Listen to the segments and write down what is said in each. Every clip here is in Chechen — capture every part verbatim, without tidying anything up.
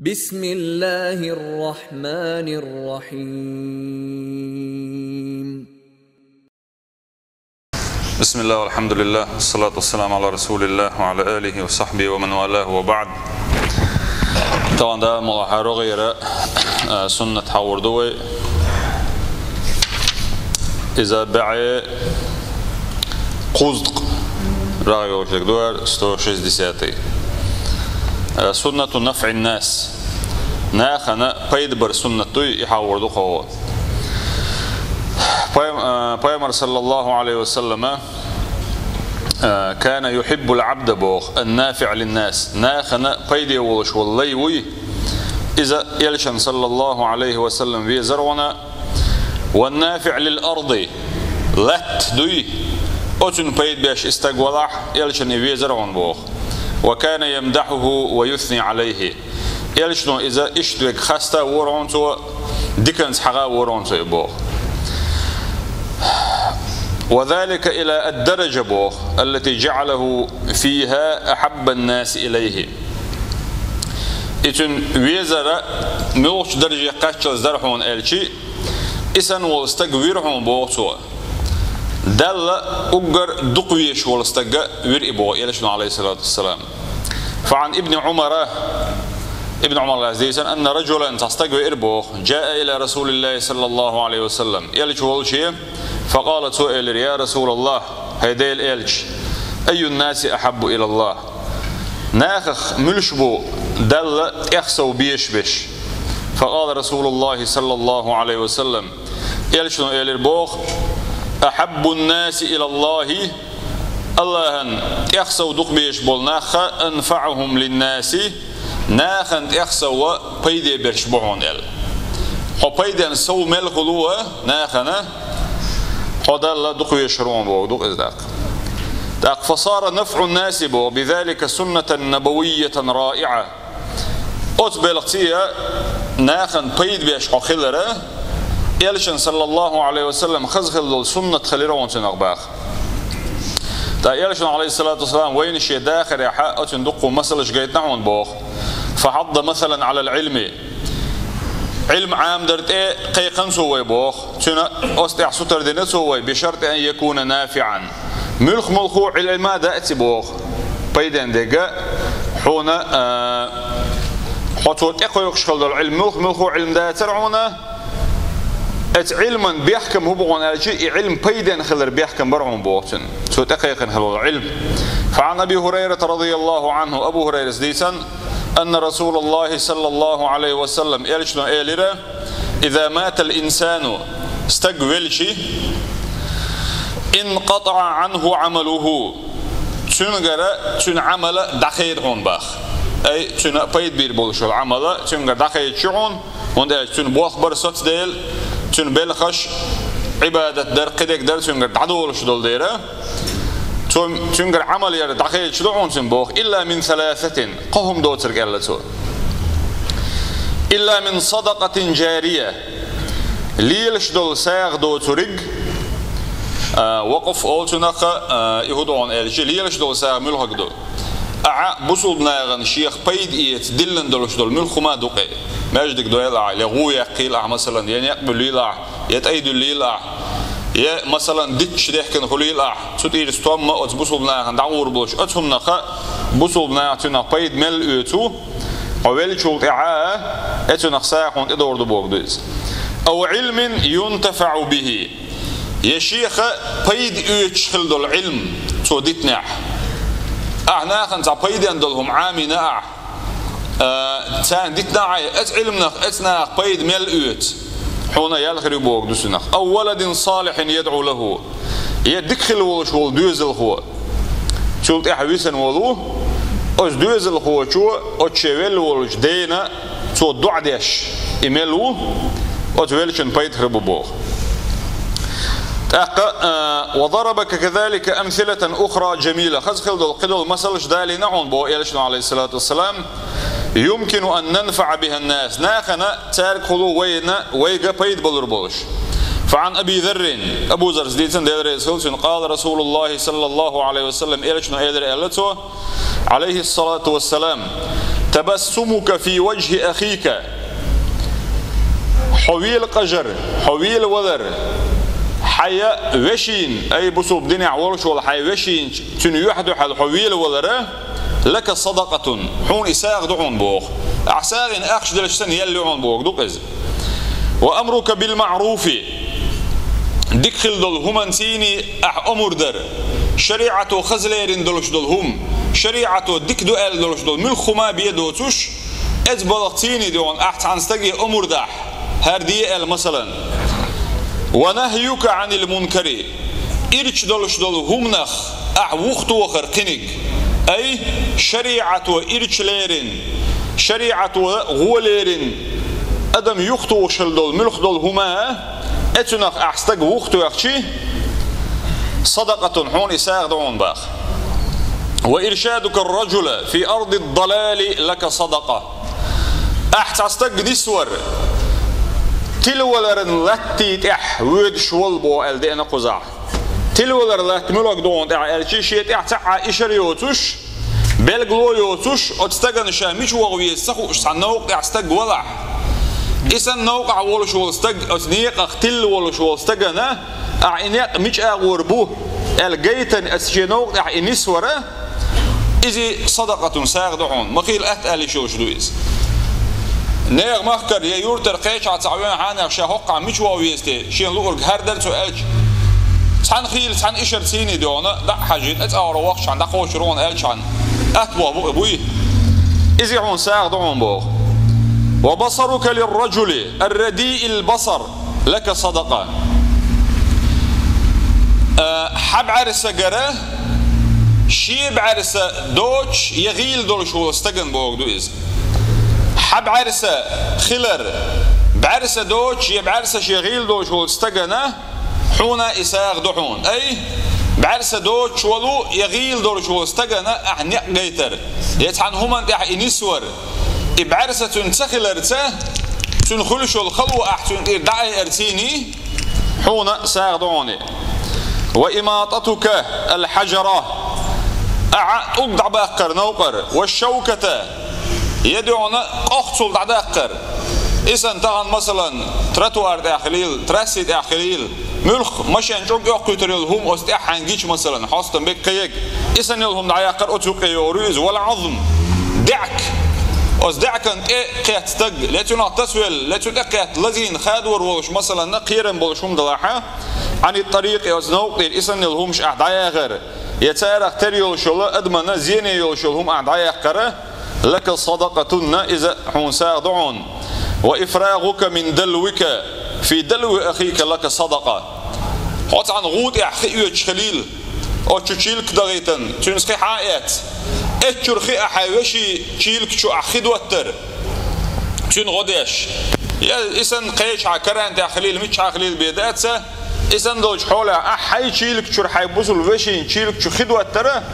بسم الله الرحمن الرحيم. بسم الله والحمد لله والصلاة والسلام على رسول الله وعلى آله وصحبه ومن والاه وبعد. Тагана мула хьарогӀера, а, суннат хьавурду вай. Иза баьӀе кхузткъ рагӀ йолчерг ду, сто шестидесятый. Э, суннату нафӀин нас. Нахана пайда бар суннат дуй, и хьавурду кхо. Пайм-, э, Пайхамар саллаллаху алейхи ва саллама, э, кана юхиббул абда бох, ан нафиӀ лин нас. Нахана пайде волуш валлай вуй. Иза элшан саллаллаху алейхи ва саллам везар вана, «والنافع للأرض», латта дуй, оцун пайда беш и стаг валахь, элчан и везар ван боху. «وكان يمدحه ويثني عليه». Элчано иза иштта вег хаста ворон цо, диканца хьага ворон цо и боху. «وذلك إلى الدرجة» боху, «التي جعله فيها أحب الناس إليه». И цуьнан везара муьлхачу дарже кхаччалц дара хьуна аьлчи, и санна волу стаг вира хьуна боху цо. Далла уггар дукха везаш волу стагга вира и боху элчано, алейхиссалату вассалам. فعن ابن عمر, Ибн Умар лаьцна дийцина, أن رجلا, цхьа стаг веара боху, جاء إلى رسول الله صلى الله عليه وسلم, элча волче, فقال, цо элира: «يا رسول الله, хӀай Делан элча, أي الناس أحب إلى الله؟» Нахах муьлш бу Далла тӀех сов безаш берш? فقال رسول الله صلى الله عليه وسلم, элчано элира боху: «أحب الناس إلى الله», Аллахьан тӀех сов дукха безаш болу нахха, «أنفعهم للناس», нахана тӀех сов пайде берш бу хьуна аьлла. Хьо пайденна сов мел хуьлу а нахана, хьо Далла дукха везаш хир ву боху, дукха иза даккха. ТӀаккха «فصار نفع الناس» боху, «بذلك سنة نبوية رائعة». Оцу белхаца а нахана пайда беш хьо хилара, элчан саллаллаху алейхи ва саллам хаза хилла долу суннат хилира хьуна цуьнах баха. ТӀаккха элчано, алейхиссалату вассалам, вайна шен дахарехьа оцуьнан дуккха масалаш гайтина хьуна боху. «فحض مثلا على العلم». Ӏилма Ӏамдар тӀе кхайкхина цо вай боху. Цуьнан оцу тӀехь сутар дина цо вай: «بشرط أن يكون نافعا». Муьлх-муьлххо Ӏилма дац и боху. Пайденна дерг а хьуна, а, хьо цо тӀекхойкхуш хила долу Ӏилма, муьлх-муьлххо Ӏилма дацара хьуна, оцу Ӏилман бехкам хӀун бу хьуна аьлча, и Ӏилма пайденна хилар бехкам бара хьуна боху цуьнан. Цо тӀекхайкхина хила долу Ӏилма. فعن أبي هريرة رضي الله عنه, Абу Хурайрас дийцина, أن رسول الله صلى الله عليه وسلم, элчано элира: «إذا مات الإنسان», стаг велчи, «انقطع عنه عمله», цуьнгара цуьнан Ӏамал дӀахеда хьуна баха. Ай, цуьнан пайда бийр болуш йолу Ӏамал цуьнгара дӀахедаш ю хьуна, хӀунда аьлча цуьнан болх бар соцу дела, цуьнан белхаш, Ӏибадат дар, кхидерг дар цуьнгара дӀадолуш долу дела, цо, цуьнгара Ӏамал яр дӀахедаш ду хьуна цуьнан боху, «إلا من ثلاثة», кхо хӀума доцург аьлла цо. «إلا من صدقة جارية», лелаш долу сагӀа доцург, а, вакъф олу цунах, а, и хӀун ду хьуна аьлча, лелаш долу сагӀа муьлхарг ду? Ахьа бусулба нахана шех пайда эца диллина долуш долу муьлхха хӀума ду-кх. Маьждиг дойла ахьа, я гӀу яккхийла ахьа, масалан, я некъ буьллийла ахьа, я тӀай дуьллийла ахьа, я, масалан, дитташ дехкина хуьлийла ахьа, цу тӀера стомма оцу бусулба нахана дӀагӀур болуш, оцу хӀуманах бусулба наха цуьнах пайда мел оьцу, хьо веллачул тӀаьхьа, э, цуьнах сагӀа хьуна тӀедогӀур ду бохург ду иза. «أو علم ينتفع به». Я шех пайда оьцуш хила долу Ӏилма цо дитинехь. Ахьа нахана цхьа пайденна долу хӀума Ӏамийна ахьа, а, царна дитина ахьа, оцу Ӏилманах оцу нахах пайда мел оьцу, хьуна ял хир ю бохург ду цуьнах. «أو ولد صالح يدعو له». Я дика хила волуш волу доьзалхо, цул тӀаьхьа висина волу, оцу доьзалхочо оцу шен велла волчу дена цо доӀа деш, и мел ву, оцу веллачун пайда хир бу боху. ТӀаккха, а, «وضرب كذلك أمثلة أخرى جميلة». Хаза хила долу кхидолу масалш далийна хьуна боху элчано, алейхиссалату вассалам, «يمكن أن ننفع بها الناس». Нахана цаьргахула вайна, вайга пайда балур болуш. «فعن أبي ذر», Абу Заррас дийцина, Дела реза хила цунна, «قال رسول الله صلى الله عليه وسلم», элчано элира аьлла цо, алейхиссалату вассалам: تبسمك في وجه أخيك. Хьо вела къажар, хьо вела валар, хьай вешийна, ай бусулба динехь волуш волу хьай вешийна, цуьнан юьхь дуьхьал хьо вела валар, لك صدقة, хьуна и сагӀа ду хьуна боху. Ахь сагӀина ахча делча санна, ял ю хьуна боху, ду-кх иза. وأمرك بالمعروف, дика хила долу хӀуманций ахь омра дар, шариӀато хаза лерина долуш долу хӀума, шариӀато дика ду аьлла долуш долу муьлхха хӀума бен доцуш, эцу балхаций догӀун ахь цхьана стаге омра дахь, хӀара де аьлла, масалан. ونهيك عن المنكر, ирча долуш долу хӀуманах ахь вухатохар кхиниг, ай, шариӀато ирча лерина, шариӀато гӀо лерина, адам юхатухуш хила долу муьлхха долу хӀума, эцунах ахь стаг вухатоьхчи, صدقة, хьуна и сагӀа ду хьуна боху. وإرشادك الرجل في أرض الضلال لك صدقة. Ахь цхьа стаг нисвар, тилаваларан латта тӀехь воьдуш волу боху аьлла деана кхузахь. Тилавалар латта муьлхарг ду хьуна тӀехь аьлчи, шен тӀехь цхьа а ишар йоцуш, билгало йоцуш, оцу стагана ша мича вогӀу веза ца хууш цхьана новкъа тӀехь стаг валахь. И санна новкъахь волуш волу стаг, оцу некъах тилла волуш волу стагана, ахь и некъ мича агӀор бу аьлла гайтина, аса шен новкъа тӀехь и нисвар, иза صدقة, сагӀа ду хьуна, ма хийла атта аьлла йиш йолуш ду иза. Нехан махкара я юьртара кхечахь цхьа вен хьанех ша хӀоккхахь мича вогӀу веза те, шена луург хӀара дара цо аьлча, цхьана хийла, цхьана ишарций догӀун, дӀа а хьажийта, цӀа гӀора вахчахьана дӀакхочур ву хьуна аьлчахьана, атта боху бу-, буй. Иза хьуна сагӀа ду хьуна боху. وبصرك للرجل الرديء البصر لك صدقة. Э, хьан бӀаьрсагара шен бӀаьрса доцуш я гӀийла долуш волу стагана боху ду иза. Хьан бӀаьрса хилар, бӀаьрса доцуш я бӀаьрса шен гӀийла долуш волу стагана хьуна и сагӀа ду хьуна. Ай, бӀаьрса доцуш волу я гӀийла долуш волу стагана ахь некъ гайтар, я цхьана хӀуманна тӀехь и нисвар, и бӀаьрса цуьнан ца хиларца, цуьнан хуьлуш йолу хало ахь цуьнан тӀера дӀаайарций, хьуна сагӀа ду хьуна. وإماطتك الحجر, ахьа тӀулг дӀабаккхар новкъара, والشوكة, я догӀун къохцал дӀадаккхар. И санна тахана, масалан, тротуар тӀехь хилийла, трасси тӀехь хилийла, муьлхха машен чӀуг йоккхуьйтур йолу хӀума оцу тӀехь хьайна гича, масалан, хьостам беккхаег, и санна йолу хӀума дӀаяккхар, оцу юккъе йогӀур ю иза. والعظم, даьӀахк. Оцу даьӀахкана тӀе кхетта стаг, ле цунах тасавелла, ле цу тӀе кхетта лазийна хадор волуш, масалан, кхерам болуш хӀума далахьа, عن الطريق, оцу новкъа тӀера и санна йолу хӀумаш ахь дӀаяхар, я царах тера йолуш йолу, адамана зене йолуш йолу хӀума ахь дӀаяккхар, لك صدقة, иза хьуна сагӀа ду хьуна. وإفراغك من دلوك في دلو أخيك لك صدقة. Хьо цхьана гӀу тӀехь хи оьцуш хилийла, оцу чу чийлка дахийтина, цуьнца хи хьан а эцна, эцчуьра хи а хьайн вешин чийлка чу ахь хи доттар, цуьнан гӀо деш. Я и санна кхечахьа карантехь хилийла, миччахьа хилийла бен дац, и санна долчу хьолехь ахь хьайн чийлка чуьра хьайн бусулба вешин чийлка чу хи доттар,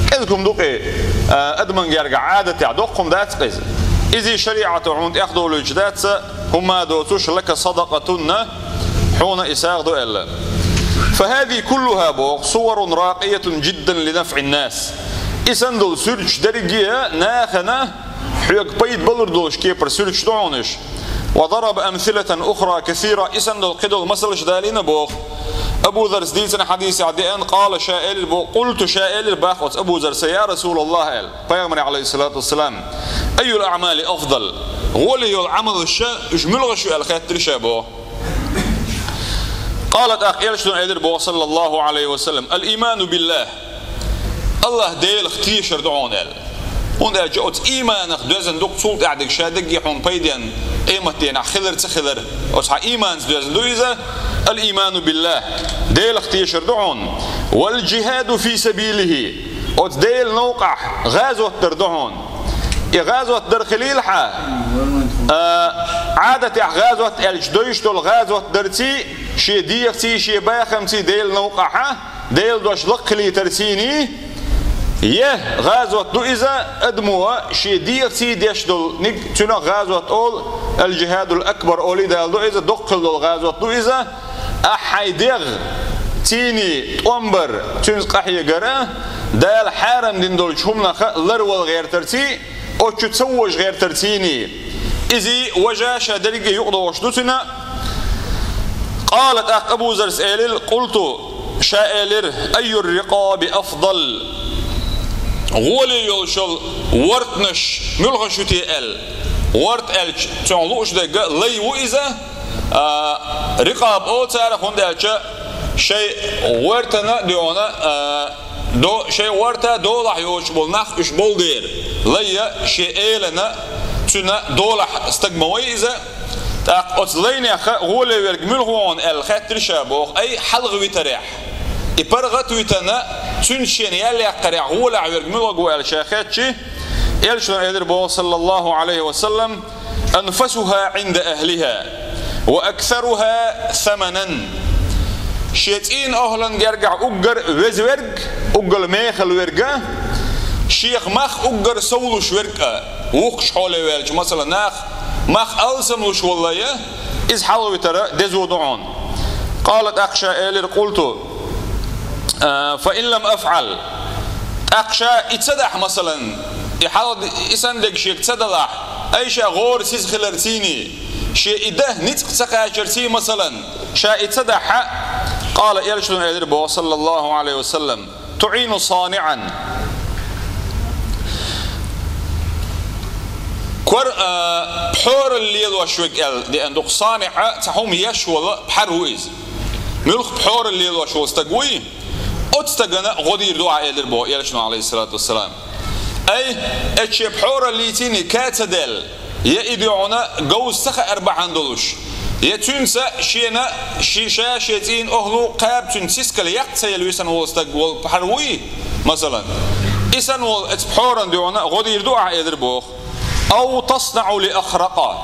кӀезиг хӀума ду-кх и, а, адаман герга Ӏадатехь доккха хӀума дац-кх иза. Иза шариӀато хьуна тӀехдолуьйтуш дац, хӀумма доцуш, لك صدقة, хьуна и сагӀа ду аьлла. فهذه كلها, боху, صور راقية جدا لنفع الناس. И санна долу суьрташ дерриге а нахана хьоьга пайда балур долуш кепара суьрташ ду хьуна уьш. وضرب أمثلة أخرى كثيرة, и санна долу кхидолу масалаш далийна, боху. Абу Заррас дийцина хьадисехь деана, قال, ша элира, боху, قلت, ша элира, боху, оцу Абу Зарраса: يا رسول الله, аьлла, Пайхамаре, عليه الصلاة والسلام, أي الأعمال أفضل, гӀоле йолу Ӏамалш уьш муьлхаш ю аьлла хаьттира ша, боху. قال, тӀаккха Элчано элира, боху, صلى الله عليه وسلم: الإيمان بالله, АллахӀ Делах тешар ду хьуна аьлла. ХӀунда аьлча оцу ийманах доьзна ду-кх цул тӀаьхьа дерг ша дерриге хьуна пайденна къематдийнахь хилар ца хилар, оцу хьан ийманца доьзна ду иза, الإيمان بالله, Делах тешар ду хьуна, والجهاد في سبيله, оцу Делан новкъахь гӀазот дар ду хьуна. И гӀазот дар хилийла хьан, а, Ӏадатехь гӀазот аьлча дойуш долу гӀазот дарций, шен дегӀаций, шен бахамций Делан новкъахьа, Делан дош лакхахилийтарцийний, я гӀазот ду иза, адамо шен дегӀаций деш долу ниг, цуьнах гӀазот олу, الجهاد الأكبر олий Дала ду иза, доккха хила долу гӀазот ду иза, ахь хьайн дегӀ цийний тӀом бар, цуьнца къахьегара, Дала хьарам дина долчу хӀуманах ларвала гӀертарций, Оцу ца вожа гӀертарций. Иза вожаш дерриге юкъадогӀуш ду цуьнан. Къала, тӀаккха Абу Заррас элира, къулту, ша элира, айюр рикъаби афдал? ГӀоле йолуш йолу вортанаш муьлхаш ю те аьлла. Ворта аьлча, цунах лууш дерг лай ву иза, а, рикъаб олу царах, хӀунда аьлча шайн вортана дуьхьал, а, до-, шайн ворта долахь йоцуш болу нах уьш болу дера. Лай шен элана, цуьнан долахь стаг ма вай иза. ТӀаккха оцу лайнех гӀоле верг муьлха ву хьуна аьлла хаьттира ша боху, ай хьалха витарехь. И паргӀат витана, цуьнца шена ял яккхарехь гӀолехь верг муьлха ву аьлла ша хаьттича, элчано элира боху, саллаллаху Ӏалайхи ва саллам, анфасуха Ӏинда ахлиха ва аксаруха саманан. Шен цӀийнан охӀлан гергахь уггар веза верг, уггар мехала верг а, шех мах уггар совлуш верг а, вукхуш хьоле ваьлча, масала, нах мах алсамлуш волу лай, иза хьалха витар деза ду хьуна. Къала, тӀаккха ша элира, къулту, а, фа ин лам афӀал. ТӀаккха ша и ца дахь, масалан, и хьал-, и санна дерг шега ца далахь, ай ша гӀора сиз хиларций, шен и дан ницкъ ца кхачарций, масалан, ша и ца дахь, къала, элчано элира боху, саллаллаху Ӏалайхи ва саллам, туӀину санигӀан. Кор-, а, пхьоралла лелош верг аьлла деана ду-кх, санигӀ цхьа хӀума еш волу пхьар ву иза. Муьлха пхьоралла лелош волу стаг вуй, оцу стагана гӀо дийр ду ахь, элира боху элчано, Ӏалайхиссалату вассалам. Ай, эцу шен пхьораллица ка ца даьлла, я и дуьхьал говза ца хаар бахьана долуш, я цуьнца шена ши-, ша шен цӀийнан охӀла кхаба, цуьнан сискал яккха ца елла висина волу стаг волу пхьар вуй, масалан, и санна волу оцу пхьоран дуьхьал гӀо дийр ду ахь, элира боху. Ау таснаӀу ли ахракъа.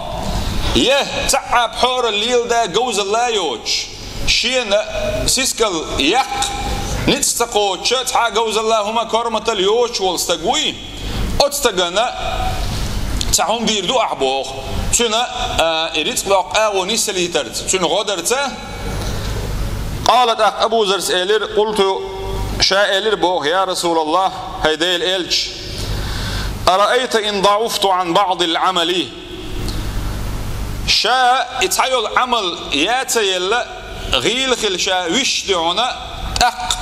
Я цхьа а пхьоралла леладан говзалла йоцуш, шена сискал яккха ницкъ ца кхочуш, цхьа а говзалла хӀума, корматалла йоцуш волу стаг вуй, оцу стагана цхьа хӀума дийр ду ахь боху, цуьнан, а, и рицкъ доккху агӀо нисдалийтарца, цуьнан гӀо дарца. Къала, тӀаккха Абу Заррас элира, къулту, ша элира боху, я Расулаллах, хӀай Делан элча, араайта ин даӀуфту Ӏан баӀдил Ӏамали. Ша и цхьа йолу Ӏамал яц а елла, гӀийла хилла ша висча дуьхьал, тӀаккха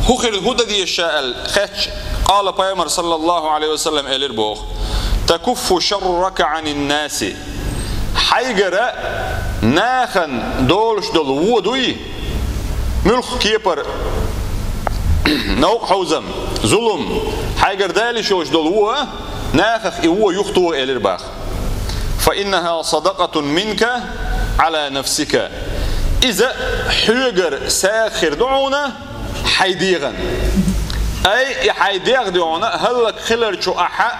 хӀун хир, хӀун дан деза ша аьлла хаьттича, къала, пайхамар, саллаллаху Ӏалайхи ва саллам, элира боху, такуффу шаррака Ӏанин наси. Хьайгара нахана долуш долу вон дуй, муьлхха кепара, новкъа хьовзам, зулам, хьайгара далийна йолуш долу вон, нахах и вон юхатоха, элира боху. Фа иннаха садакъатун минка Ӏала нафсика. Иза хьоьгара сагӀа хир ду хьуна хьайн дегӀана. Ай, и хьайн дегӀ дуьхьал хӀаллакьхиларчу ахь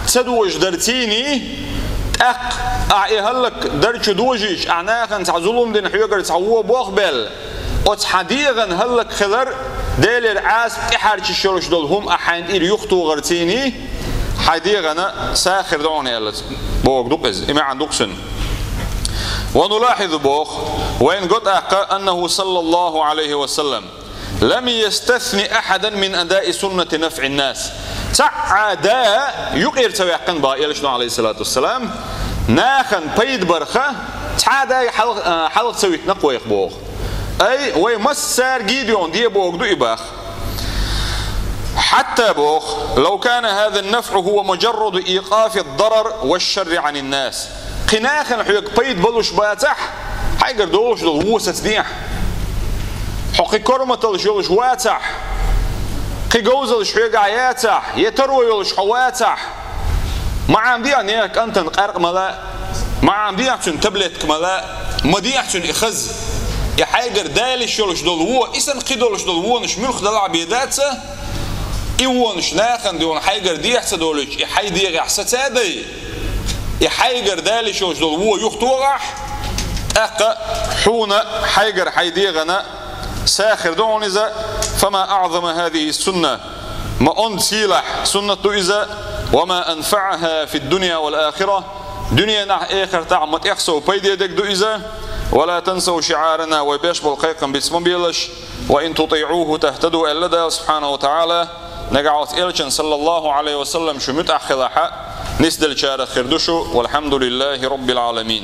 ца дожадарций, тӀаккха ахь и хӀаллакьдарчу дожийча, ахь нахана цхьа зулам дина, хьоьгара цхьа вон бохбаьлла, оцу хьан дегӀана хӀаллакьхилар, Делера Ӏазап тӀехьарчаш йолуш долу хӀума ахь хьайна тӀера юхатохарций, хьайн дегӀана сагӀа хир ду хьуна аьлла бохург ду-кх иза, и маьӀна ду-кх цуьнан. Ва нулахьизу, боху, вайна го тӀаккха, аннаху саллаллаху Ӏалайхи ва саллам лам ястасни ахьадан мин адаи суннати нафӀин нас. Цхьа а да юкъера ца ваьккхина, боху элчано, Ӏалайхиссалату вассалам, нахана пайда барх цхьа а да хьал-, а, хьалха ца витина-кх вайх, боху. Ай, вай массаьрга а дуьхьал де бохург ду и, боху. Хьатта, боху, лав кана хаза нафӀу хӀува муджарраду икъафи дарар ва шарри Ӏанин нас. Кхин нахана хьоьга пайда болуш бацахь, хьайгара долуш долу вон сацадехьа. Хьо кхин корматаллаш йолуш вацахь, кхин говзаллаш хьоьгахь яцахь, я таро йолуш хьо вацахь, ма Ӏамадехьа нехан кӀантана къаьркъа мала, ма Ӏамадехьа цуьнан таблетка мала, ма дехьа цуьнан и хаза. И хьайгара далийна йолуш долу вон, и санна кхин долуш долу вонаш муьлхха далахь бен дац, и вонаш нахана дуьхьал хьайгара дехьа ца долуьйтуш, и хьайн дегӀехь саца а дай, и хьайгара далийна йолуш долу вон юхатохахь, тӀаккха хьуна хьайгара хьайн дегӀана сагӀа хир ду хьуна иза, фама аӀзама хазихи сунна, ма онда сийлахь суннат ду иза, ва ма анфаӀаха фид дунья вал ахира, дуьненахь, эхартахь ма тӀех сов пайде дерг ду иза, ва ла тансав шиӀарана, вай беш болу кхайкхам биц ма белаш, ва ин тутиӀуху тахтаду, аьлла Дала субхьанаху ва таӀала, нагахь оцу элчан, саллаллаху Ӏалайхи ва саллам, шу муьтӀахь хилахь, Нисделчарах хир ду шу, والحمد لله رب العالمين.